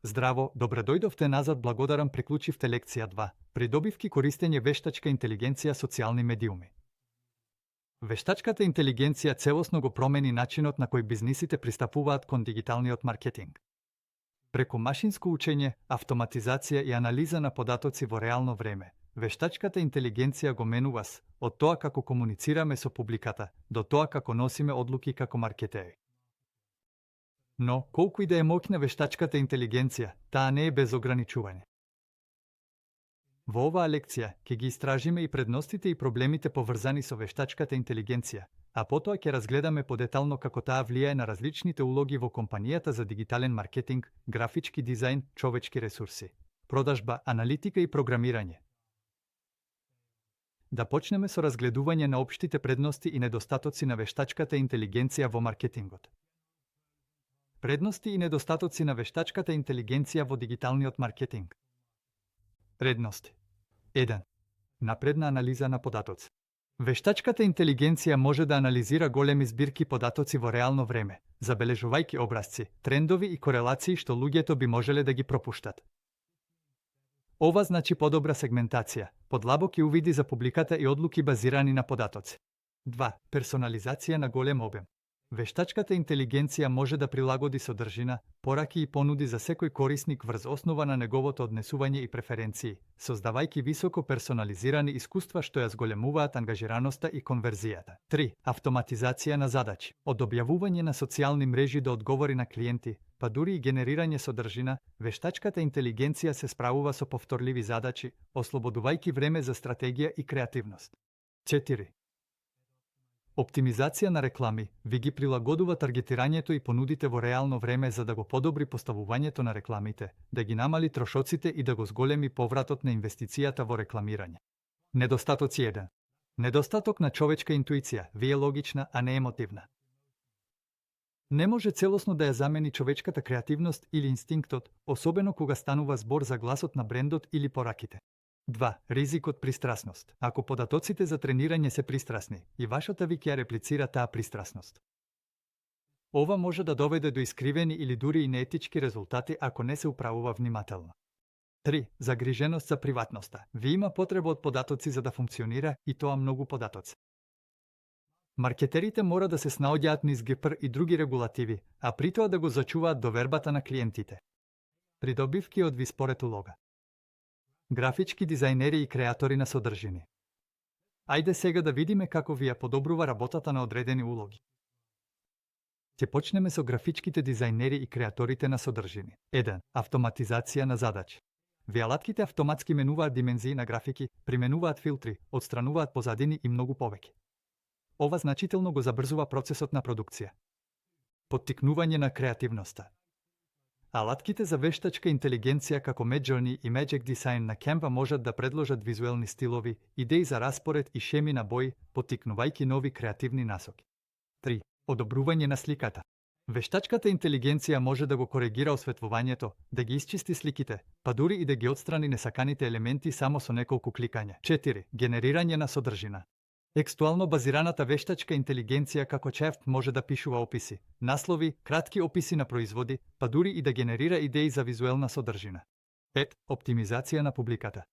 Здраво, добре дојдовте назад, благодарам, приклучивте лекција 2. Придобивки користење вештачка интелигенција социјални медиуми. Вештачката интелигенција целосно го промени начинот на кој бизнисите пристапуваат кон дигиталниот маркетинг. Преку машинско учење, автоматизација и анализа на податоци во реално време, вештачката интелигенција го менува од тоа како комуницираме со публиката до тоа како носиме одлуки како маркетери. Но, колку и да е моќна вештачката интелигенција, таа не е без ограничување. Во оваа лекција ќе ги истражиме и предностите и проблемите поврзани со вештачката интелигенција, а потоа ќе разгледаме подетално како таа влијае на различните улоги во компанијата за дигитален маркетинг, графички дизајн, човечки ресурси, продажба, аналитика и програмирање. Да почнеме со разгледување на општите предности и недостатоци на вештачката интелигенција во маркетингот. Предности и недостатоци на вештачката интелигенција во дигиталниот маркетинг. Предности. 1. Напредна анализа на податоци. Вештачката интелигенција може да анализира големи збирки податоци во реално време, забележувајќи образци, трендови и корелации што луѓето би можеле да ги пропуштат. Ова значи подобра сегментација, подлабоки увиди за публиката и одлуки базирани на податоци. 2. Персонализација на голем обем. Вештачката интелигенција може да прилагоди содржина, пораки и понуди за секој корисник врз основа на неговото однесување и преференции, создавајќи високо персонализирани искуства што ја зголемуваат ангажираноста и конверзијата. 3. Автоматизација на задачи. Од објавување на социјални мрежи до одговори на клиенти, па дури и генерирање содржина, вештачката интелигенција се справува со повторливи задачи, ослободувајќи време за стратегија и креативност. 4. Оптимизација на реклами, ви ги прилагодува таргетирањето и понудите во реално време за да го подобри поставувањето на рекламите, да ги намали трошоците и да го зголеми повратот на инвестицијата во рекламирање. Недостатоци 1. Недостаток на човечка интуиција, ви е логична, а не емотивна. Не може целосно да ја замени човечката креативност или инстинктот, особено кога станува збор за гласот на брендот или пораките. 2. Ризик од пристрасност. Ако податоците за тренирање се пристрасни, и вашата ви ќе реплицира таа пристрасност. Ова може да доведе до искривени или дури и неетички резултати ако не се управува внимателно. 3. Загриженост за приватноста. Ви има потреба од податоци за да функционира и тоа многу податоци. Маркетерите мора да се снаоѓаат низ ГПР и други регулативи, а при тоа да го зачуваат довербата на клиентите. Придобивки од ви според улога. Графички дизајнери и креатори на содржини. Ајде сега да видиме како ви ја подобрува работата на одредени улоги. Ќе почнеме со графичките дизајнери и креаторите на содржини. 1. Автоматизација на задачи. Виалатките автоматски менуваат димензии на графики, применуваат филтри, отстрануваат позадини и многу повеќе. Ова значително го забрзува процесот на продукција. Поттикнување на креативноста. Алатките за вештачка интелигенција како Midjourney и Magic Design на Canva можат да предложат визуелни стилови, идеи за распоред и шеми на бои, поттикнувајќи нови креативни насоки. 3. Одобрување на сликата. Вештачката интелигенција може да го коригира осветлувањето, да ги исчисти сликите, па дури и да ги отстрани несаканите елементи само со неколку кликања. 4. Генерирање на содржина. Екстуално базираната вештачка интелигенција како чефт може да пишува описи, наслови, кратки описи на производи, па дури и да генерира идеи за визуелна содржина. 5. Оптимизација на публиката.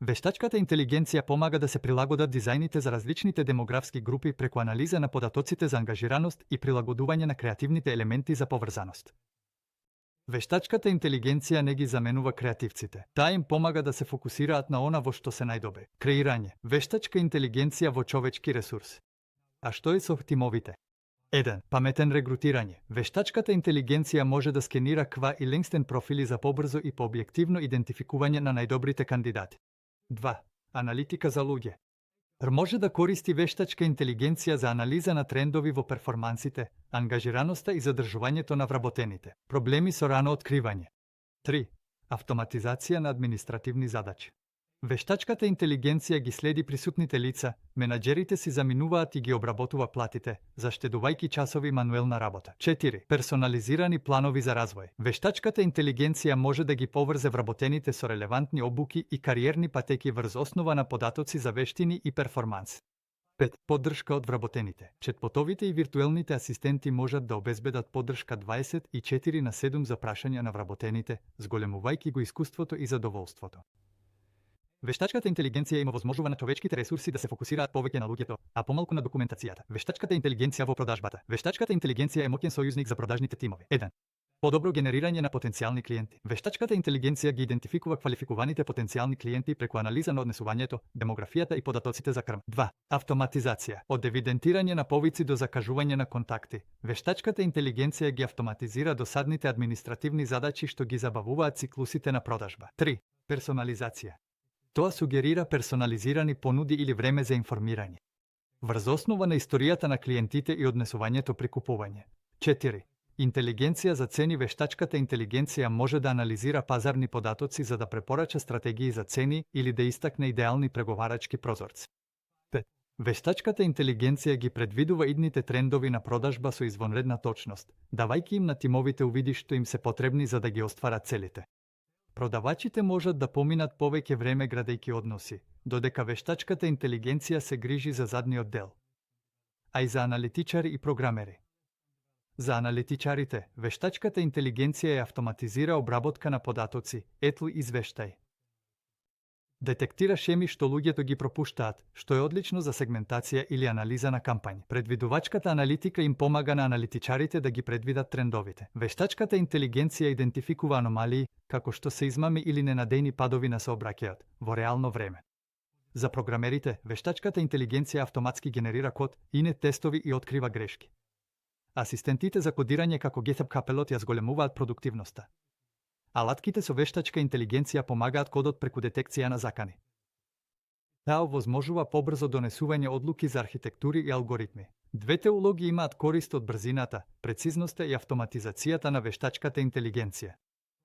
Вештачката интелигенција помага да се прилагодат дизајните за различните демографски групи преку анализа на податоците за ангажираност и прилагодување на креативните елементи за поврзаност. Вештачката интелигенција не ги заменува креативците. Таа им помага да се фокусираат на она во што се најдобри. Креирање. Вештачка интелигенција во човечки ресурси. А што е со тимовите? 1. Паметен регрутирање. Вештачката интелигенција може да скенира ква и LinkedIn профили за побрзо и пообјективно идентификување на најдобрите кандидати. 2. Аналитика за луѓе. Може да користи вештачка интелигенција за анализа на трендови во перформансите, ангажираноста и задржувањето на вработените. Проблеми со рано откривање. 3. Автоматизација на административни задачи. Вештачката интелигенција ги следи присутните лица, менаџерите си заминуваат и ги обработува платите, заштедувајќи часови мануелна работа. 4. Персонализирани планови за развој. Вештачката интелигенција може да ги поврзе вработените со релевантни обуки и кариерни патеки врз основа на податоци за вештини и перформанс. 5. Поддршка од вработените. Четпотовите и виртуелните асистенти можат да обезбедат поддршка 24/7 за прашања на вработените, зголемувајќи го искуството и задоволството. Вештачката интелигенција има возможува на човечките ресурси да се фокусираат повеќе на луѓето, а помалку на документацијата. Вештачката интелигенција во продажбата. Вештачката интелигенција е моќен сојузник за продажните тимови. 1. Подобро генерирање на потенцијални клиенти. Вештачката интелигенција ги идентификува квалификуваните потенцијални клиенти преку анализа на однесувањето, демографијата и податоците за крм. 2. Автоматизација. Од евидентирање на повици до закажување на контакти. Вештачката интелигенција ги автоматизира досадните административни задачи што ги забавуваат циклусите на продажба. 3. Персонализација. Тоа сугерира персонализирани понуди или време за информирање. Врз основа на историјата на клиентите и однесувањето при купување. 4. Интелигенција за цени. Вештачката интелигенција може да анализира пазарни податоци за да препорача стратегии за цени или да истакне идеални преговарачки прозорци. 5. Вештачката интелигенција ги предвидува идните трендови на продажба со извонредна точност, давајќи им на тимовите увиди што им се потребни за да ги остварат целите. Продавачите можат да поминат повеќе време градејќи односи, додека вештачката интелигенција се грижи за задниот дел. А и за аналитичари и програмери. За аналитичарите, вештачката интелигенција ја автоматизира обработка на податоци, етл извештај. Детектира шеми што луѓето ги пропуштаат, што е одлично за сегментација или анализа на кампањи. Предвидувачката аналитика им помага на аналитичарите да ги предвидат трендовите. Вештачката интелигенција идентификува аномалии, како што се измами или ненадејни падови на сообраќајот, во реално време. За програмерите, вештачката интелигенција автоматски генерира код, ине тестови и открива грешки. Асистентите за кодирање како GitHub Copilot ја зголемуваат продуктивноста. Алатките со вештачка интелигенција помагаат кодот преку детекција на закани. Таа овозможува побрзо донесување одлуки за архитектури и алгоритми. Двете улоги имаат корист од брзината, прецизноста и автоматизацијата на вештачката интелигенција.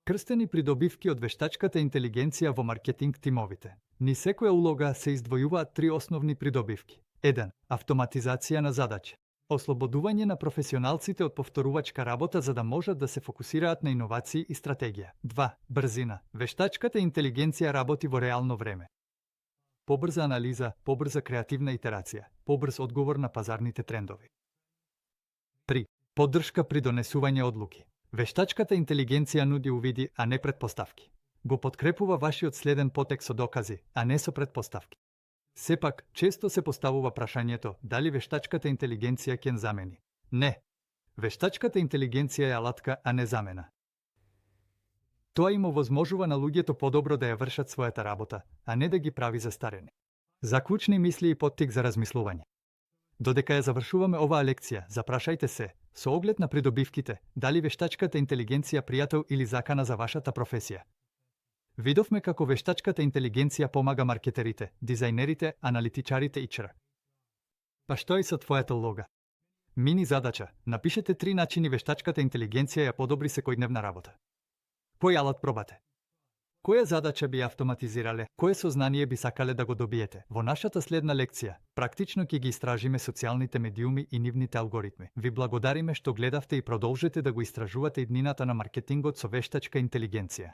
Крстени придобивки од вештачката интелигенција во маркетинг тимовите. Ни секоја улога се издвојуваат 3 основни придобивки. 1. Автоматизација на задачи. Ослободување на професионалците од повторувачка работа за да можат да се фокусираат на иновации и стратегија. 2. Брзина. Вештачката интелигенција работи во реално време. Побрза анализа, побрза креативна итерација, побрз одговор на пазарните трендови. 3. Поддршка при донесување одлуки. Вештачката интелигенција нуди увиди, а не предпоставки. Го подкрепува вашиот следен потек со докази, а не со предпоставки. Сепак, често се поставува прашањето дали вештачката интелигенција ќе замени. Не. Вештачката интелигенција е алатка, а не замена. Тоа им овозможува на луѓето подобро да ја вршат својата работа, а не да ги прави застарени. Заклучни мисли и поттик за размислување. Додека ја завршуваме оваа лекција, запрашајте се, со оглед на придобивките, дали вештачката интелигенција пријател или закана за вашата професија. Видовме како вештачката интелигенција помага маркетерите, дизајнерите, аналитичарите и ЧР. Па што е со твојата улога? Мини задача, напишете 3 начини вештачката интелигенција ја подобри секојдневна работа. Кој алат пробате? Која задача би автоматизирале? Кое сознание би сакале да го добиете? Во нашата следна лекција, практично ќе ги истражиме социјалните медиуми и нивните алгоритми. Ви благодариме што гледавте и продолжете да го истражувате иднината на маркетингот со вештачка интелигенција.